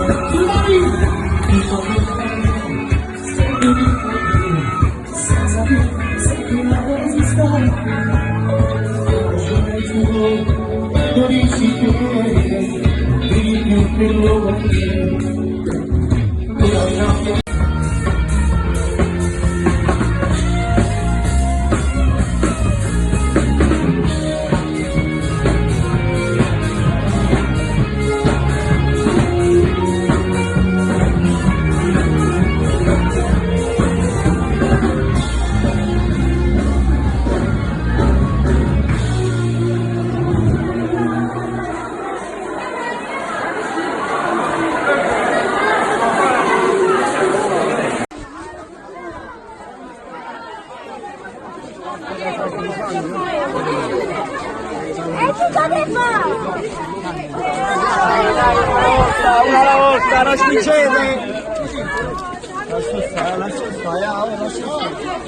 E tu che fai? Una alla volta, non spingete! Lascia stare, lascia stare, lascia stare.